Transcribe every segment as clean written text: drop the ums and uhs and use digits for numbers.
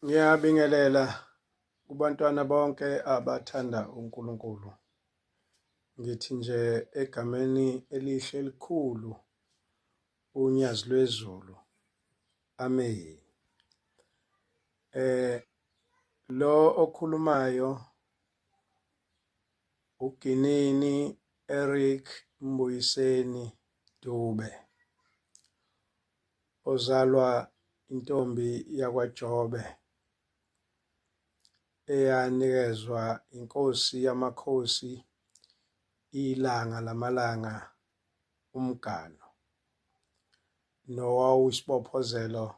Ngiyabingelela kubantwana bonke abathanda uNkulunkulu. Ngithi nje egameni elihle elikhulu uNyazi lwezulu. Amen. Lo okhulumayo uGinini Eric Mbuyiseni Dube ozalwa intombi yakwaJobe eyanikezwa inkosi yamakhosi ilanga lamalanga umgano nowawusibophozelo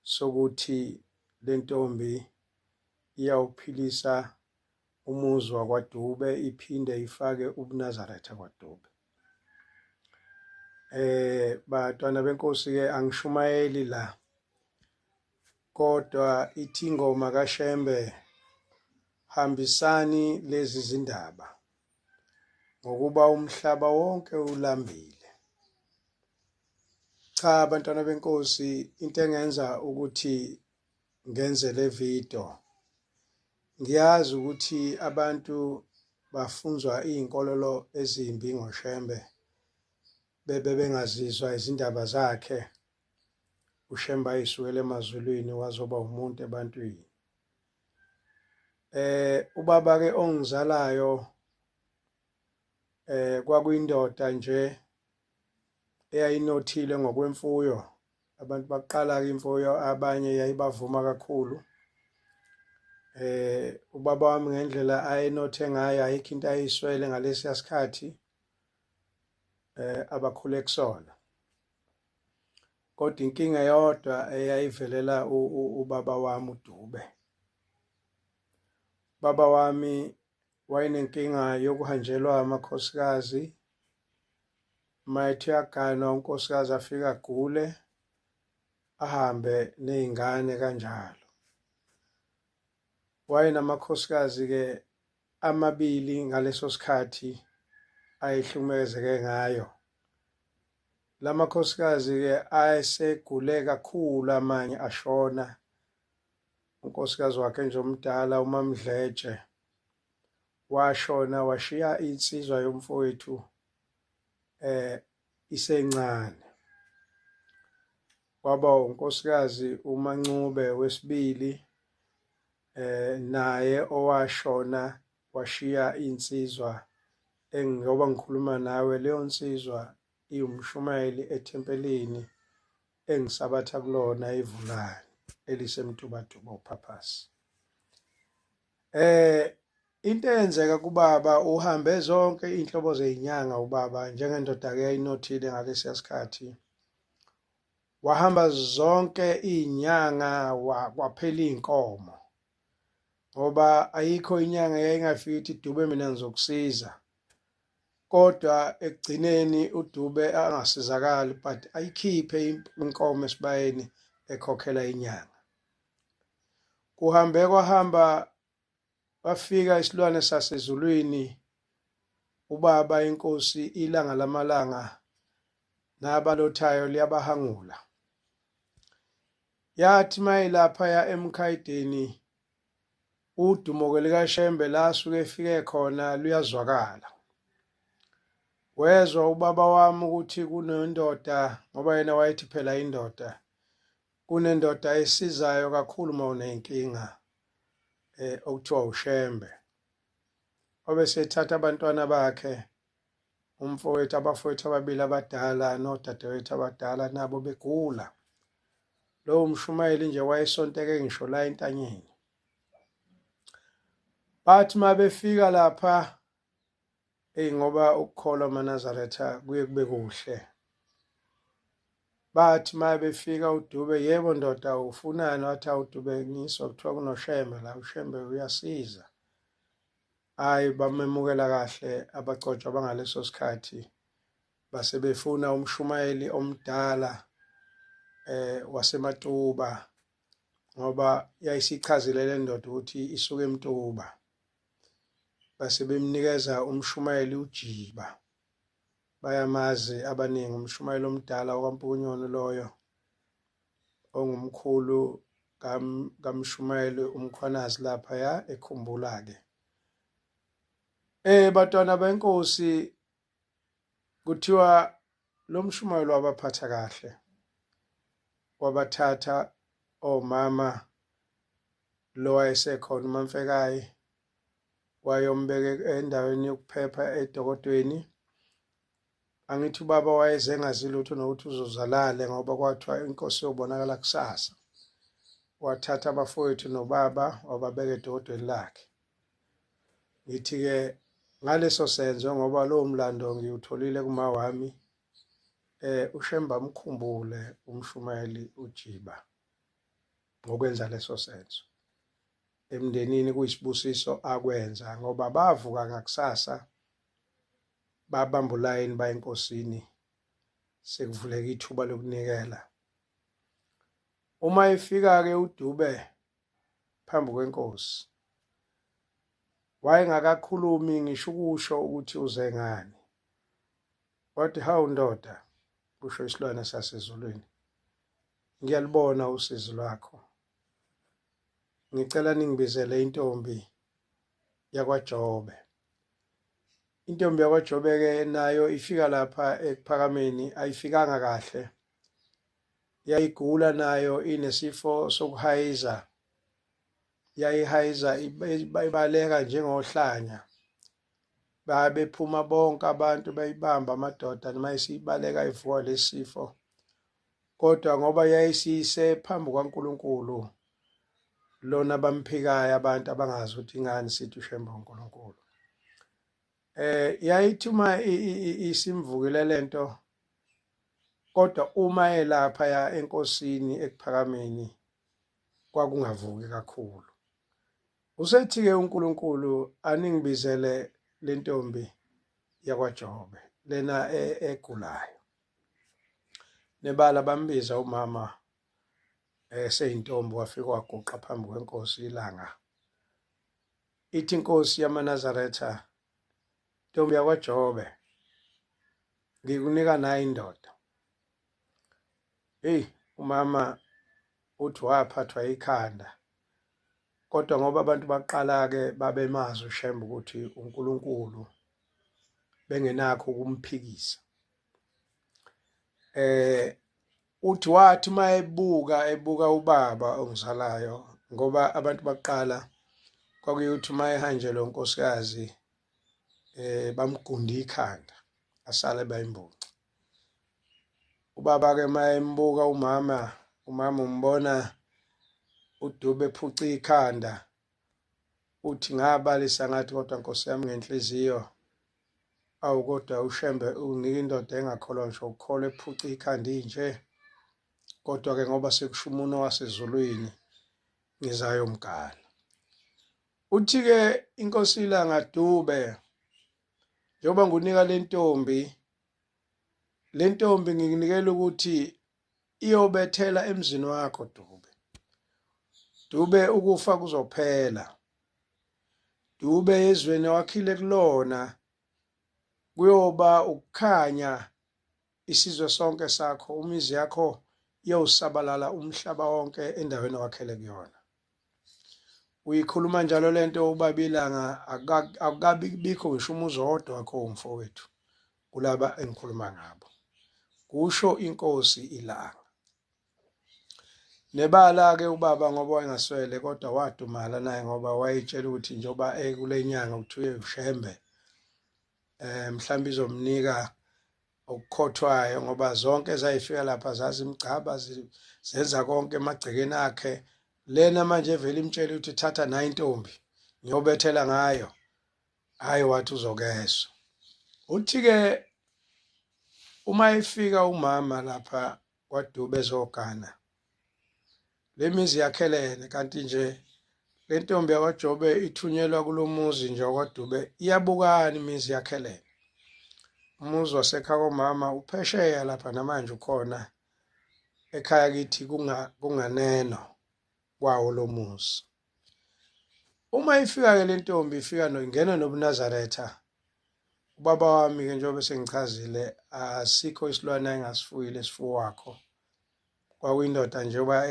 sokuthi lentombi iyawuphilisa umuzi wakwaDube iphinde ifake ubuNazaretha kwaDube. Bantwana benkosi ke angishumayeli la kodwa ithi ingoma kaShembe hambisani lezi zindaba ngokuba umhlaba wonke ulambile. Cha bantwana benkosi, into engenza ukuthi ngenze le video, ngiyazi ukuthi abantu bafunzwa iy'nkolelo ezimbi ngoShembe bebe bengazizwa izindaba zakhe. uShembe ayisukela emazulwini wazoba umuntu ebantwini. Ubaba ke ongizalayo kwakuyindoda nje eyayinothile ngokwemfuyo. Abantu baqala-ke imfuyo, abanye yayibavuma kakhulu. Ubaba wami ngendlela ayenothe ngayo ayikho into ayiswele ngalesiya sikhathi abakhule kusona. Kodwa inkinga eyodwa eyayivelela ubaba wami uDube. Baba wami wayenenkinga yokuhanjelwa amakhosikazi. Mayethi uyaganwa unkosikazi afike agule ahambe nezingane kanjalo. Wayenamakhosikazi-ke amabili ngaleso sikhathi ayehlukumezeke ngayo. Lamakhosikazi-ke ayesegule kakhulu amanye ashona. Unkosikazi wakhe nje omdala uMaMdletshe washona washiya insizwa yomfowethu isencane. Kwaba unkosikazi uMancube wesibili naye owashona washiya insizwa engoba ngikhuluma nawe leyo nsizwa iwumshumayeli ethempelini engisabatha kulona iVulani eliseMtubatuba uPhaphasi. Into eyenzeka kubaba uhambe zonke inhlobo zezinyanga ubaba njengendoda ke yayinothile ngalesiya sikhathi. Wahamba zonke izinyanga kwaphela inkomo. Ngoba ayikho inyanga eyayingafiki ithi Dube mina ngizokusiza. Kodwa ekugcineni uDube angasizakali but ayikhiphe inkomo esibayeni ekhokhela inyanga. Kuhambe kwahamba bafika isilwane sasezulwini ubaba inkosi ilanga lamalanga nabalothayo liyabahangula. Yathi mayilapha ya eMkhayideni udumo-ke likaShembe la asuke efike khona luyazwakala. Wezwa ubaba wami ukuthi kunendoda ngoba yena wayethi phela indoda kunendoda esizayo kakhulu uma unenkinga okuthiwa uShembe. Wabe sethatha abantwana bakhe umfowethu abafowethu ababili abadala nodadewethu abadala nabo begula. Lowo mshumayeli nje wayesonteke ngisho la entanyeni. Bathi uma befika lapha eyi ngoba ukukholwa amaNazaretha kuye kube kuhle. Bathi uma befika uDube, yebo ndoda ufunani? Wathi awuDube ngizwa kuthiwa kunoShembe la, uShembe uyasiza. Hhayi bamemukela kahle abagcotshwa bangaleso sikhathi base befuna umshumayeli omdala waseMatuba ngoba yayisichazile le ndoda ukuthi isuke eMtuba. Base bemnikeza umshumayeli uJiba. Bayamazi abaningi umshumayeli omdala wakwaMpukunyoni loyo ongumkhulu kaMshumayeli uMkhwanazi laphaya ekhumbula-ke. Bantwana benkosi, kuthiwa lo mshumayeli wabaphatha kahle, wabathatha omama lo wayesekhona uMamfekayi, wayombeka endaweni yokuphepha edokodweni. Angithi ubaba wayeze engazi lutho nokuthi uzozalale ngoba kwathiwa inkosi yobonakala kusasa. Wathatha abafowethu nobaba wababeka edokodweni lakhe. Ngithi-ke ngaleso senzo, ngoba lowo mlando ngiwutholile kuma wami, uShembe amkhumbule umshumayeli uJiba ngokwenza leso senzo emndenini. Kuyisibusiso akwenza ngoba bavuka ngakusasa babamba ulayini baya enkosini, sekuvuleka ithuba lokunikela. Uma efika-ke uDube phambi kwenkosi, wayengakakhulumi ngisho ukusho ukuthi uze ngani. Wathi, hawu ndoda, kusho isilwane sasezulwini, ngiyalubona usizi lwakho. Ngicela ningibizele intombi yakwaJobe. Intombi yakwaJobe-ke nayo ifika lapha ekuphakameni, ayifikanga kahle. Yayigula nayo, inesifo sokuhayiza. Yayihayiza ibaleka njengohlanya. Babephuma bonke abantu beyibamba amadoda noma isibaleka ivuka lesifo. Kodwa ngoba yayisiyise phambi kwaNkulunkulu lona bamphikayo abantu abangazi ukuthi ingani sithi uShembe uNkulunkulu. Yayithi uma isimvukile lento, kodwa uma elapha ya enkosini ekuphakameni kwakungavuki kakhulu. Usethi-ke uNkulunkulu aningibizele lentombi yakwaJobe lena egulayo. Nebala bambiza umama eseyintombi, wafika waguqa phambi kwenkosi ilanga. Ithi inkosi yamaNazaretha, ntombi yakwaJobe, ngikunika nayi indoda. Hey, umama uthi waphathwa ikhanda, kodwa ngoba abantu baqala-ke babemazi uShembe ukuthi uNkulunkulu, bengenakho ukumphikisa. Uthi wathi uma ebuka ebuka ubaba ongizalayo, ngoba abantu baqala kwakuyothi uma ehanjelwe unkosikazi bamgunda ikhanda asale bayimbuca. Ubaba ke uma embuka umama, umama umbona uDube ephuca ikhanda, uthi ngabalisa ngathi kodwa Nkosi yami ngenhliziyo, awu kodwa uShembe unginika indoda engakholwa ngisho ukukholwa ephuca ikhanda inje, kodwa ke ngoba sekusho umuntu wasezulwini ngizayomgana. Uthi ke inkosi iLanga, Dube, njengoba ngunika lentombi, lentombi ngikunikela ukuthi iyobethela emzini wakho Dube. Dube, ukufa kuzophela. Dube, ezweni wakhile kulona kuyoba ukukhanya isizwe sonke sakho, imizi yakho iyowusabalala umhlaba wonke endaweni owakhele kuyona. Uyikhuluma njalo lento ubaba iLanga, akukabi bikho ngisho umuzi owodwa wakho umfowethu kulaba engikhuluma ngabo, kusho inkosi iLanga. Nebala-ke ubaba ngoba wayengaswele, kodwa wadumala naye ngoba wayetshela ukuthi njengoba ekule nyanga kuthiwe uShembe mhlawumbe izomnika okukhothwayo, ngoba zonke ezayifika lapha zazimgcaba zenza konke emagcekeni akhe. Lena manje evele imtshela ukuthi thatha nayi intombi ngiyobethela ngayo, hayi wathi uzokezwa. Uthi-ke uma efika umama lapha kwaDube ezogana, le mizi yakhelene, kanti nje le ntombi yakwaJobe ithunyelwa kulo muzi nje wakwaDube, iyabukana imizi yakhelene. Umuzi wasekhaya komama uphesheya lapha namanje ukhona ekhaya kithi kunganeno kwawo lo muzi. Uma ifika-ke le ntombi ifika ingena nobuNazaretha. Ubaba wami-ke njengoba sengichazile, asikho isilwane engasifuyile esifuwakho, kwakuyindoda njengoba